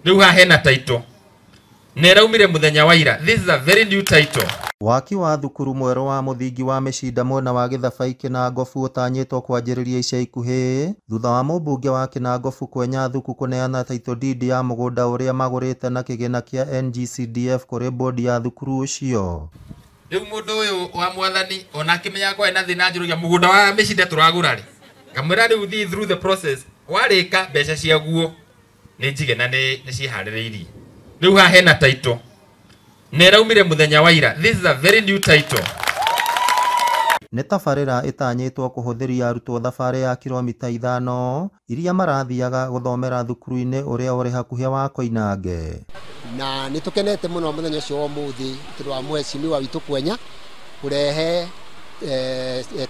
Rĩu haha hena title na ĩraumire mũthenya wa ira. This is a very new title. Waki wa thukuru mwerũ wa mũthingi wa Mĩcinda mwena wa Gĩthabai Kĩnangobu ũtanyĩtwo kwanjĩrĩria ica ikuhĩ thutha wa mũmbunge wa Kĩnangobu Kwenya Thuku kũneana title deed ya mũgũnda ũrĩa magũrĩte na kĩgĩna kĩa NGCDF kũrĩ bodi ya thukuru ũcio. Rĩu mũndũ ũyũ wa mwathani ona akĩmenya kwarĩ na thĩna njũrũgia mũgũnda wa Mĩcinda tũragũra rĩ, ngamwĩra rĩu thiĩ through the process, warĩka mbeca ciaguo nĩ njige na nĩ ciĩharĩrĩirie. Rĩu haha hena title na ĩraumire mũthenya wa ira. This is a very new title. Nĩ tabarĩra ĩtanyĩtwo kũhũthĩria arutwo thabarĩ ya kilomita 5 iria marathiaga gũthomera thukuru-inĩ ũrĩa ũrĩ hakuhĩ wa Koinange. Na nĩ tũkenete mũno mũthenya ũcio wa ũmũthĩ tondũ wa mheshimiwa witũ Kwenya kũrehe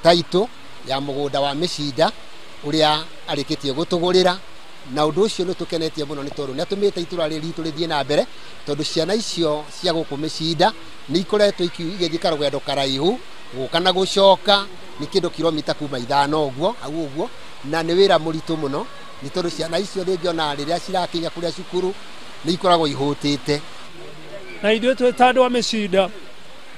title ya mũgũnda wa Mĩcinda ũrĩa arĩkĩtie gũtũgũrĩra, na ũndũ ũcio nĩ tũkenetie mũno nĩ tondũ nĩ atũmĩte itũra rĩrĩ ritũ rĩthiĩ na mbere, tondũ ciana icio cia gũkũ Mĩcinda nĩ ikoretwo igĩthiĩ karũgendo karaihu gũka na gũcoka, nĩ kĩndũ kilomita kuma 5 ũguo hau ũguo, na nĩ wĩra mũritũ mũno nĩ tondũ ciana icio rĩngĩ ona rĩrĩa cirakinya kũrĩa cukuru nĩ ikoragwo ihũtĩte. Na ithuĩ twĩ ta andũ a Mĩcinda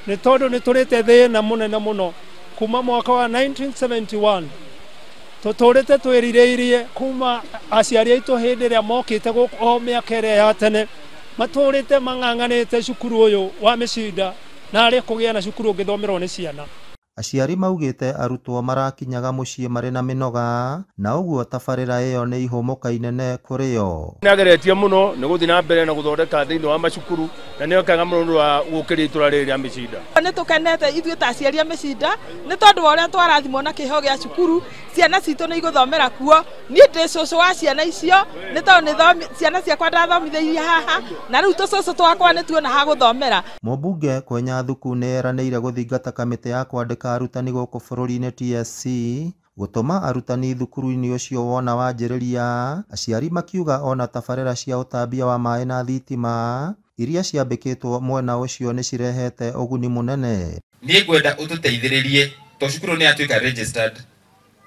nĩ tondũ nĩ tũrĩte thĩna mũnene mũno kuma mwaka wa 1971 tũtũrĩte twĩrirĩirie kuma aciari aitũ hĩndĩ ĩrĩa mokĩte gũkũ o mĩaka ĩrĩa ya tene matũrĩte mang'ang'anĩte cukuru ũyũ wa Mĩcinda na arĩ kũgĩa na cukuru ũngĩthomerwo nĩ ciana. Aciari maugĩte arutwo marakinyaga mũciĩ marĩ na mĩnoga na ũguo tabarĩra ĩyo nĩ ihũmũka inene kũrĩ o. Nĩ ageretie mũno nĩ gũthiĩ na mbere na gũthondeka thĩinĩ wa macukuru na nĩ okaga mũno nĩ wa gũkĩria itũra rĩrĩ rĩa Mĩcinda. Nĩ tũkenete ithuĩ ta aciari a Mĩcinda nĩ tondũ wa ũrĩa twarathimwo na kĩheo gĩa cukuru, ciana citũ nĩ igũthomera kuo. Niĩ ndĩ cũcũ wa ciana icio nĩ tondũ ciana ciakwa ndathomithĩirie haha na rĩu tũcũcũ twakwa nĩ tuona ha gũthomera. Mũmbunge Kwenya Thuku nĩ eranĩire gũthingata kamĩtĩ ya kwandĩka arutani gũkũ bũrũri-inĩ TSC gũtũma arutani thukuru-inĩ ũcio wona wanjĩrĩria, aciari makiuga ona tabarĩra cia ũtambia wa maĩ na thitima iria ciambĩkĩtwo mwena ũcio nĩ cirehete ũguni mũnene. Niĩ ngwenda ũtũteithĩrĩrie to cukuru nĩ yatuĩka registered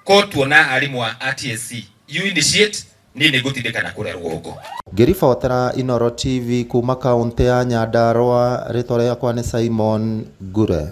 ko tuona arimũ a TSC you initiate, niĩ nĩ ngũtindĩka na kũrĩa rũgongo. Ngĩribotera Inooro TV kuma kaũntĩ ya Nyandarua, rĩtwa rĩakwa nĩ Simon Ngure.